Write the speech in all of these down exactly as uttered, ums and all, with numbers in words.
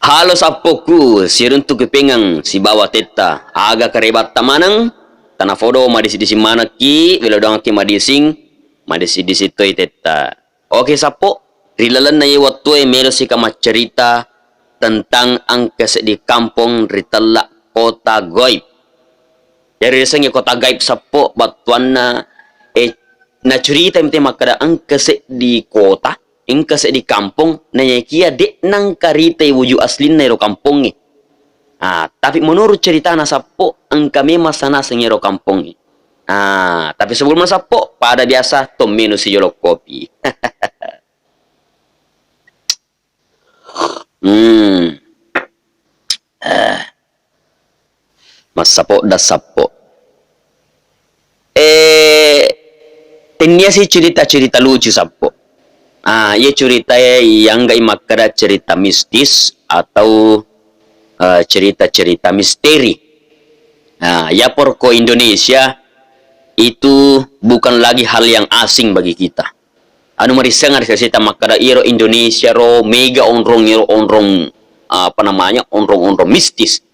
Halo sappoku, siruntu kupengeng sibawa tetta. Aga karebatta maneng? Tanafodo madising-dising manekki, welo doangki madising, madising-dising toi tetta. Oke sappo, ri lalenna ye wettue melo sika maccerita tentang engka seddi kampong ritella kota goib. Jari riasengnge kota gaib sappo battuanna, eh, nacurita mite makkeda engka seddi kota, engka seddi kampong, nayakia de'na engka ritai wuju aslinna ero kampongnge. Ah, tapi menurut ceritana sappo, engka memang sanaseng ero kampongnge. Ah, tapi sebelumna sappo, pada biasa tommeno sijolo kopi. Hmm. Eh. Massapodda sappo. Eh, tennia si cerita-cerita lucu sappo. Ah, iye cerita e ianggai makkeda cerita mistis atau, eh, cerita-cerita misteri. Nah, ya porko Indonesia itu bukan lagi hal yang asing bagi kita. Anu marisseng ada sita makkeda iyaro Indonesia ro mega onrong iyaro onrong, apa namanya, onrong-onrong mistis.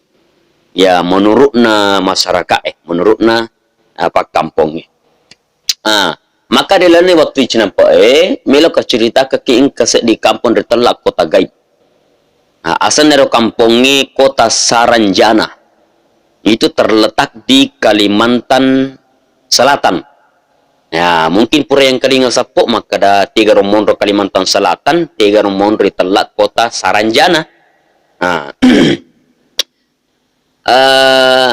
Ya, menurutna masyarakat, eh, menurutna, eh, pakkampongnge. Ah, maka di lalenna wettu cinampe e, melo ka ceritakekki engka seddi kampong ritella kota gaib. Ah, asenna ero kampongnge Kota Saranjana. Itu terletak di Kalimantan Selatan. Ya, mungkin pura yang kelinga sappo makkeda tega ro monro Kalimantan Selatan, tega ro monro ritella Kota Saranjana. Ah. Eh,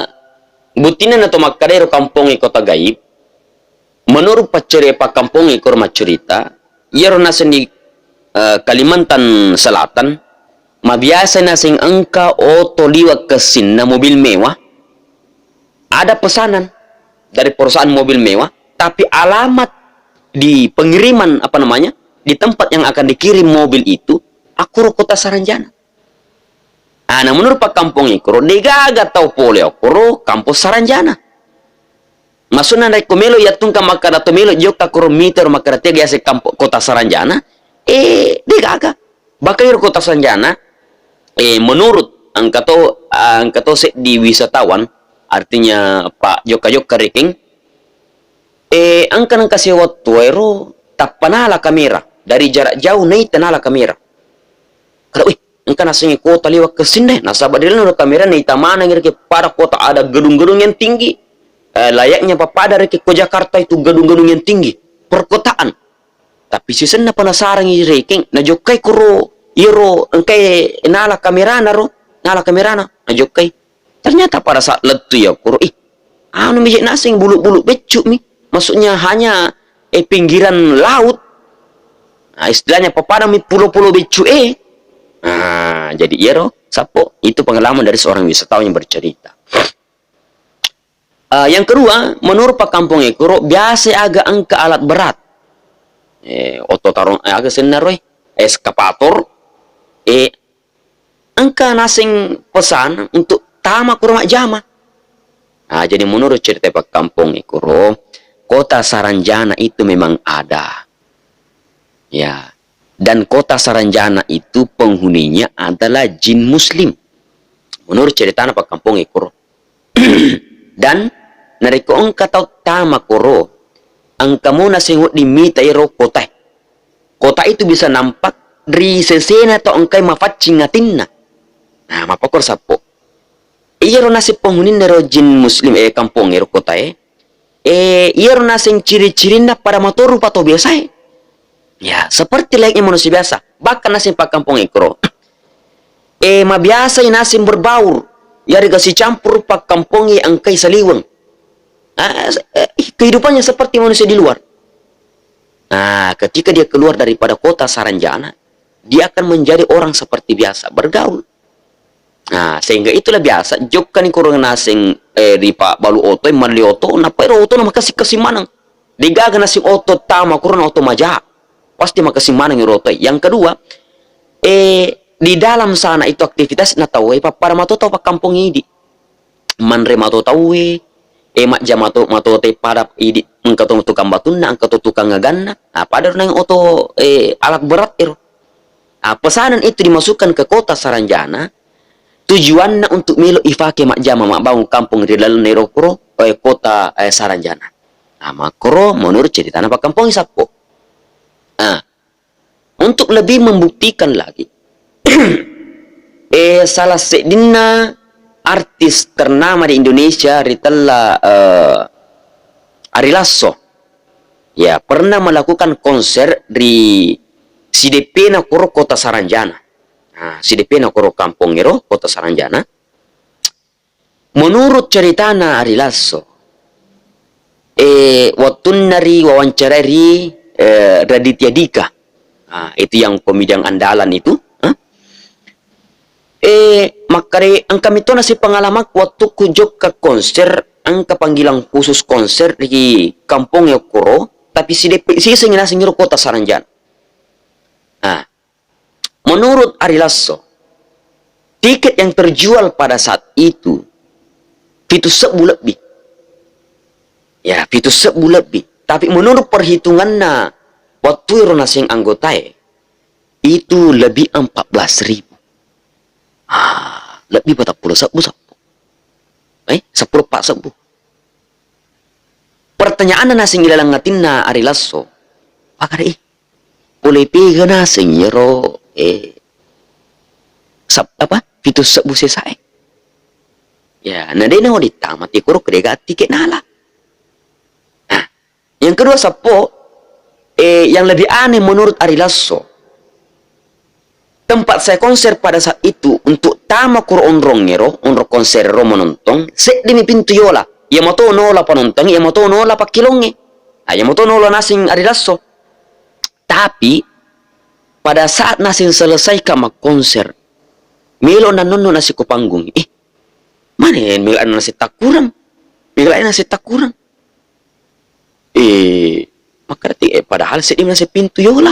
buttinna nato makkeda ero kampongnge kota gaib, menurut paccere pakkampongnge koro maccurita, iyaro naseng di, eh, Kalimantan Selatan, mabiasa naseng engka oto liwa kessinna mobil mewah, ada pesanan dari perusahaan mobil mewah, tapi alamat di pengiriman, apa namanya, di tempat yang akan dikirim mobil itu, akkuro Kota Saranjana. Ah, na menurut pakkampong ikkoro, degaga tau pole okkoro Kampong Saranjana. Maksudna narekko melo yattungka makkada to melo jokka koro mitero makkada tega yaseng kampo-, Kota Saranjana, eh, degaga. Bahkan iro Kota Saranjana, eh, menurut engka to, ah, engka to seddi wisatawan, artinya pa jokka-jokka rekeng, eh, engka nengka sewettu ero tappa nala kamera dari jarak jauh naita nala kamera. Kada, wih, engka nasengngi kota liwa kessinna, nasaba di lalenna kamera naita maneng rekeng pada kota ada gedung-gedung yang tinggi. Eh, layaknya pappada rekeng ko Jakarta itu gedung-gedung yang tinggi, perkotaan. Tapi sisenna penasarangngi rekeng, najokkai koro iyaro engkae nala kamerana ro, nala kamerana, najokkai. Ternyata pada saat lettu iya koro, ih, anu mi je naseng bulu-bulu beccu mi. Maksudnya hanya, eh, pinggiran laut. Nah, istilahnya pappada mi pulo-pulo beccu e. Nah, jadi iyaro sappo, itu pengalaman dari seorang wisatawan yang bercerita. Eh, yang kedua, menurut pakkampong ekkoro, biasa aga engka alat berat. Eh, oto tarung, eh, aga senna roe, eskavator, eh, engka naseng pesan untuk tama kuro majjama. Ah, jadi menurut cerita pakkampong ekkoro, Kota Saranjana itu memang ada. Ya. Dan Kota Saranjana itu penghuninya adalah jin muslim. Menurut ceritana pakkampong ekkoro. Dan narekko engka tau tama koro, engka mo naseng wedding mita ero kotae. Kota itu bisa nampak ri sesena tau engkae mafaccing atinna. Nah, mappakoro sappo. Iyaro naseng penghuninnaro jin muslim, eh, kampong ero kotae, eh, iyaro naseng ciri-cirinna pada mato rupa tau biasae. Ya, seperti layaknya manusia biasa. Bahkan naseng pakkampong ekkoro. Eh, mabiasai naseng berbaur, yarega sicampur pakkampongnge engkai saliweng. Ah, eh, kehidupannya seperti manusia di luar. Nah, ketika dia keluar daripada Kota Saranjana, dia akan menjadi orang seperti biasa, bergaul. Nah, sehingga itulah biasa, jokkani koro naseng, eh, ripabbalu oto, eh, malli oto, nappa ero otona makessing-kessing maneng. Degaga naseng oto tama, korona oto maja. Pasti makessing maneng ero otoe. Yang kedua, eh, di dalam sana itu aktivitas na tauwe, pappada mato tau pakkampong idi. Manre mato tauwe, eh, majja mato, mato te pada idi, engka to tukang batunna, engka to tukang aganna. Nah, pada ro nang oto, eh, alat berat ero. Ah, pesanan itu dimasukkan ke kota Saranjana, tujuanna untuk melo ifake majjama mabbangun kampong ri lalenna ero koro, eh, kota, eh, Saranjana. Ah, makkoro menurut ceritana pakkampongnge Sappo. Ah, untuk lebih membuktikan lagi, eh, salah seddinna artis ternama di Indonesia ritella, eh, Ari Lasso. Ya, pernah melakukan konser ri sideppena koro kota Saranjana. Nah, sideppena koro kampong ero kota Saranjana. Menurut ceritana Ari Lasso, eh, wettunna ri wawancarai ri, eh, Raditya Dika. Ah, itu yang komedian andalan itu, ah. Eh, makkare engka mitona si pengalaman waktu ku jokka konser, engka panggilan khusus konser di kampong e koro, tapi sideppe siseng naseng ro kota Saranjana. Ah, menurut Ari Lasso, tiket yang terjual pada saat itu pitu sebbu lebbi. Ya, pitu sebbu lebbi. Tapi menurut perhitunganna, waktu ero naseng anggotae, itu lebih empat belas ribu. Ah, lebbi patappulo sebbu Sappo. Eh, seppulo empat sebbu. Pertanyaanna naseng ilaleng atinna Ari Lasso, pakare, eh, pole pega naseng iyaro, eh, sab-, apa, pitu sebbu sesae? Ya, na de na wedding tama ti koro kedega tiket nala. Nah, yang kedua Sappo, eh, yang lebih aneh menurut Ari Lasso, tempat saya konser pada saat itu untuk tama koro onrong ero, onrong konser ero menonton, seddimi pintu yola. Iya mato nola penonton, iya mato nola pakkilongnge. Ah, iya mato nola naseng Ari Lasso. Tapi pada saat naseng selesai ka makkonser, melo nannonno naseng ko panggung. Eh, mane melo naseng takkurang? Melo naseng takkurang? Eh, makkeda ti, eh, padahal seddi naseng pintu yola.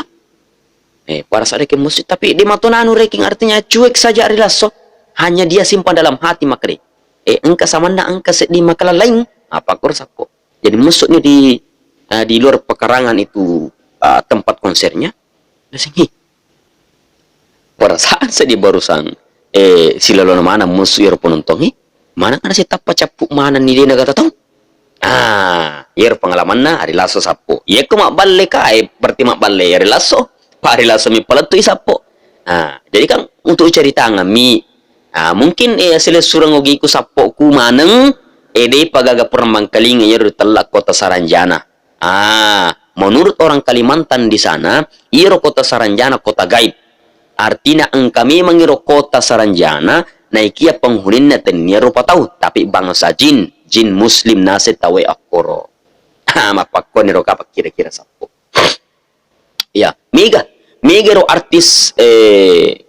Eh, pada saat rekeng musik, tapi de mato nanu rekeng, artinya cuek saja Ari Lasso. Hanya dia simpan dalam hati makkeda. Eh, engka samanna, engka seddi makkeda laing. Apa koro Sappo? Jadi masuknya di, eh, di luar pekarangan itu, eh, tempat konsernya. Naseng, "Hi, perasaan saya di barusan, eh, silalona maneng musu iyaro penontongnge, maneng naseng tappa cappu manenni de nagaga tau." Ah, iyaro pengalamanna Ari Lasso Sappo. Iyako mabballe ka, eh, berarti mabballe Ari Lasso. Pa Ari Lasso mi palettui Sappo. Ah, jadi kan untuk ceritangeng mi, ah, mungkin, eh, silessureng ogiku Sappoku maneng, eh, depa gaga pura mangkalinga iyaro ritella kota Saranjana. Ah, menurut orang Kalimantan di sana, iyaro kota Saranjana kota gaib. Artina engka memang iro kota Saranjana, naikia penghuninya tennia rupa tau, tapi bangsa jin, jin muslim naseng tauwe akkoro. Ah, mappakkoni ro kapang kira-kira Sappo. Ya, mega, mega ro artis, eh,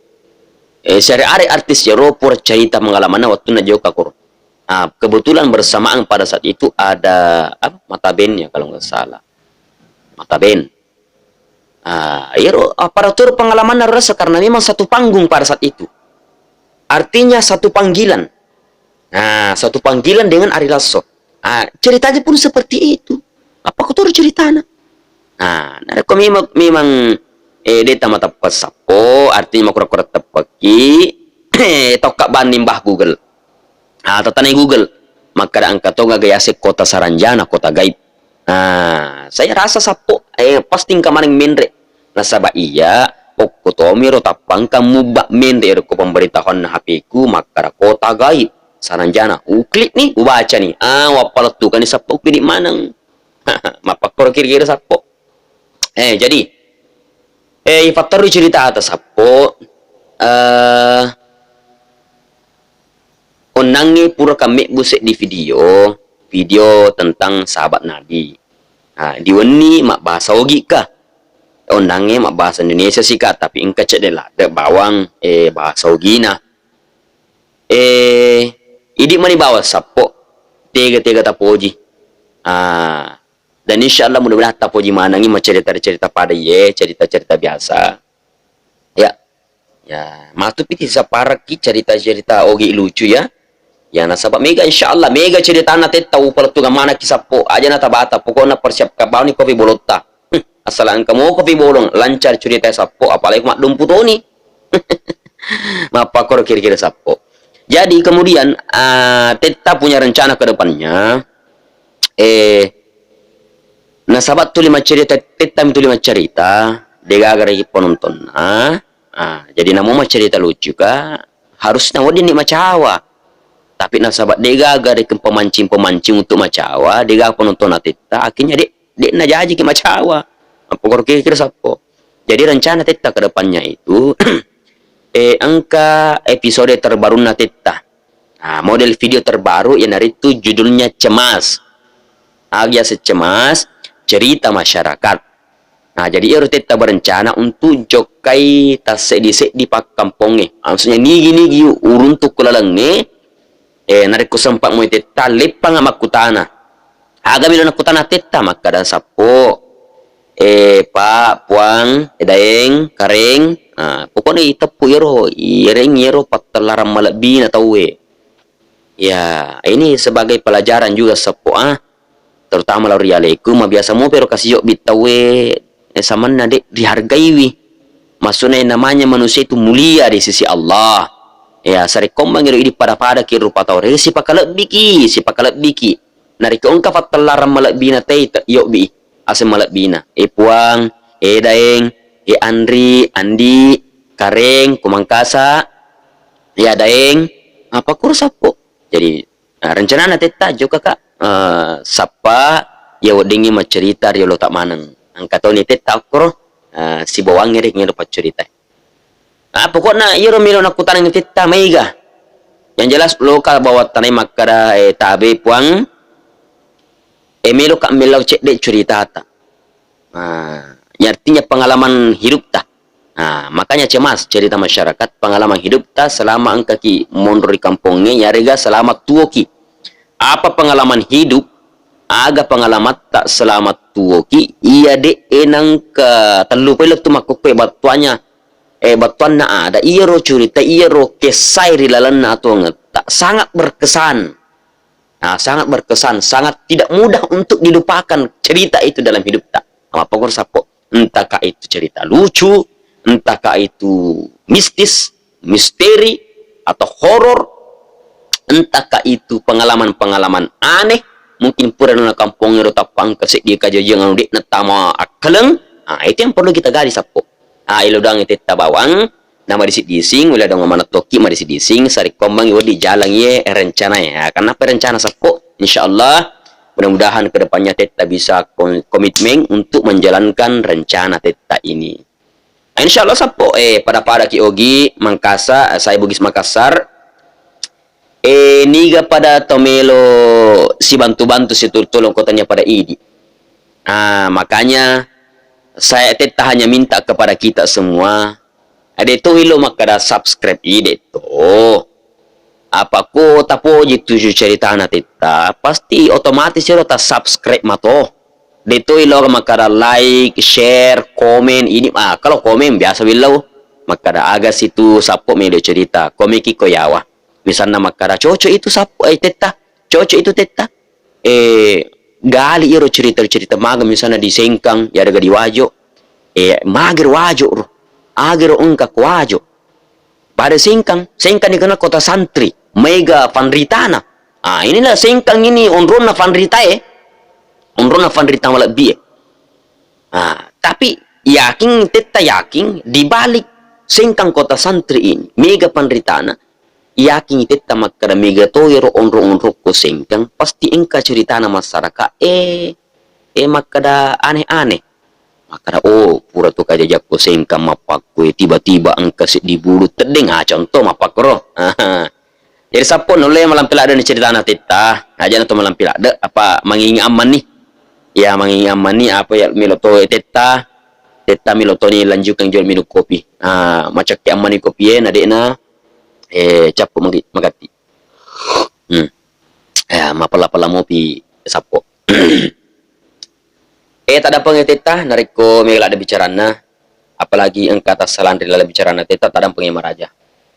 eh, siare-are artis iyaro pura cerita pengalamanna wettunna jokka koro. Ah, kebetulan bersamaan pada saat itu ada, apa, Mata Band ya, kalau nggak salah. Mata Band. Ah, iyaro aparatur pengalamanna ro rasa karena memang satu panggung pada saat itu. Artinya satu panggilan. Nah, satu panggilan dengan Ari Lasso. Ah, ceritanya pun seperti itu. Apa kotoro ceritana? Nah, narekko memang, memang, eh, de tama teppek Sappo, artinya makura-kura teppekki, eh, tokka banni mbah Google. Ah, tatanai Google. Makkeda engka to gaga yaseng kota Saranjana, kota gaib. Nah, saya rasa Sappo, eh, pasti engka maneng menre. Nasaba iya, okko tomiro tappa engka mubba menre ero ko pemberitahuanna H P-ku makkeda kota gaib, Saranjana. Uklik ni, ubaca ni. Ah, wappalettukani Sappo, ukidi maneng. Mappakkoro kira-kira Sappo. Eh, jadi, eh, ifatterru ceritata Sappo, eh, onnangnge pura kammebbu seddi video, video tentang sahabat Nabi. Nah, di wenni mabbahasa Ogi ka. Onnangnge mabbahasa Indonesia si ka, tapi engka cedde ladde bawang, eh, bahasa Ogina. Eh, idi mani bawang Sappo, tega-tega tapoji. Ah, dan insya Allah mudah-mudahan tapoji manengi maccerita-cerita pada iye, cerita-cerita biasa. Ya. Ya, matu piti saparekki cerita-cerita Ogi lucu ya. Ya, nasaba mega insya Allah, mega ceritana tetta upalettukang manekki Sappo. Aja natabata, pokokna persiapkan bauni kopi bolotta. Hmm, Asal engka mokopi bolong, lancar curita sappo, apalagi ko maddumpu toni. Mappakkoro kira-kira sappo. Jadi kemudian, ah, Tetta punya rencana ke depannya, eh, nasaba tuli maccarita, Tetta mi tuli maccarita, degaga ri penontonnya. Ah, jadi namo maccarita lucu ka, harusnya wedding ni macawa. Tapi nasaba degaga ri pemancing-pemancing untuk macawa, degaga penonton Tetta, akhirnya dek, dek najajiki macawa. Apa kira-kira sappo? Jadi rencana Tetta ke depannya itu, eh, engka episode terbarunna Tetta. Nah, model video terbaru iyanaritu judulnya Cemas. Aga yaseng Cemas, cerita masyarakat. Nah, jadi ero Tetta berencana untuk jokkai tasseddi-seddi pakkampongnge. Maksudnya nigi-nigi uruntuk ku lalengnge, eh, narekko sempa moi Tetta, leppanga makkutana. Aga melo nakkutana Tetta, makkada sappo, eh, Pak, Puang, eh, Daeng, Kareng. Ah, pokoknya iteppu iyaro, iyareng iyaro pattellarang malebbina tauwe. Ya, ini sebagai pelajaran juga sappo, ah, terutama lao ri aleku, mabiasa mopi ro kasi yobbi tauwe, eh, samanna de rihargaiwi. Maksudnya yang namanya manusia itu mulia di sisi Allah. Ya, sarekkombang iro idi pada-pada ki rupa tau, rega sipakalebbiki, sipakalebbiki. Narekko engka pattellarang malebbina tei te-, yobbi, aseng malebbina. Eh, Puang, eh, Daeng, eh, Andri, Andi, Kareng, Kumangkasa, ya, Daeng, apa kuro sappo. Jadi, nah, rencanana Tetta jokka ka, eh, sappa, ya, weddingngi maccerita riolo ta maneng. Engka toni Tetta okkoro, eh, sibawangnge de ngero paccerita. Ah, pokokna iyaro melo nakkutanangngi Tetta maega. Yang jelas loka bawang tanai makkada, eh, tabe Puang, eh, meloka mellau cedde curitata. Ah, ini artinya pengalaman hidupta. Ah, makanya cemas cerita masyarakat, pengalaman hidupta selama engkaki monro ri kampongnge, yarega selama tuoki. Apa pengalaman hidup, aga pengalamatta selama tuoki, iya de enangka tellu pelo tu makkukkoe battuanya, eh, battuanna ada, iyaro curita, iyaro kessae ri lalenna atuangetta sangat berkesan. Nah, sangat berkesan, sangat tidak mudah untuk dilupakan cerita itu dalam hidupta. Apa koro sappo? Entahkah itu cerita lucu, entahkah itu mistis, misteri, atau horor, entahkah itu pengalaman-pengalaman aneh, mungkin pura na kampong ero tappa engka seddi kajajiang anu de nattama akkaleng. Ah, itu yang perlu kita gali sappo. Ah, elo doang Tetta bawang, na madising-dising, ulle dong manettoki madising-dising, sarekkoammengngi wedding jalang iye rencanae. Ah, kenapa rencana sappo? Insya Allah, mudah-mudahan ke depannya Tetta bisa kom-, komitmen untuk menjalankan rencana Tetta ini. Nah, insya Allah sappo, eh, pada-pada ki Ogi, Mangkasa, eh, saya Bugis Makassar, eh, niga pada to melo sibantu-bantu, situlung-tulung ko tania pada idi. Ah, makanya saya Tetta hanya minta kepada kita semua, ade to ilo makkada subscribe i, de to. Apa ko tapoji tuju ceritana Tetta, pasti otomatis ero ta subscribe mato. De to ilo makkada like, share, komen, ini, ah, kalau komen biasa willau. Makkada aga situ sappo melo cerita, komeki ko yawa. Misalna makkada cocok itu sappo, eh, Tetta, cocok itu Tetta. Eh, gali iro cerita-cerita maga misalna di Sengkang, yarega di Wajo. Eh, magero Wajo ro. Agero engka ko Wajo. Pada Sengkang, Sengkang dikenal kota santri, mega panritana. Ah, inilah Sengkang ini onronna panritae. Onronna panrita malebbie. Ah, tapi yakin, Tetta yakin di balik Sengkang kota santri ini, mega panritana, yakin Tetta makkada mega to ero onrong-onrong ko Sengkang, pasti engka ceritana masyarakat, eh, eh, makkada aneh-aneh. Makkada, "Oh, pura tu kajajiakko Sengkang mappakkue, tiba-tiba engka seddi bulu teddeng." Ah, contoh mappakkoro. Jadi sappo nulle malampe ladde ni ceritana Tetta, ajana to malampe ladde, apa mangingi ammanni. Ya, mangingi ammanni, apa ya melo to Tetta, Tetta melo to ni lanjutkan jual minum kopi. Ah, macakke ammanni kopie, na de'na, eh, cappu magi-, magatti. Hmm. Ya, mapella-pella mopi sappo. Eh, taddampeng Tetta, narekko mega ladde bicaranna, apalagi engka tassalang ri laleng bicaranna Tetta, taddampeng maraja.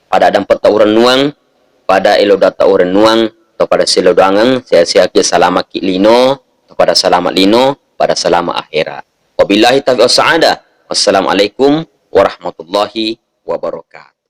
Pada dampetta urennuang, pada elo data urennuang, to pada selo doangeng, sehat-sehat ki, salama ki lino, to pada salama lino, pada salama akhera. Wabillahi taufiq was sa'adah. Wassalamualaikum warahmatullahi wabarakatuh.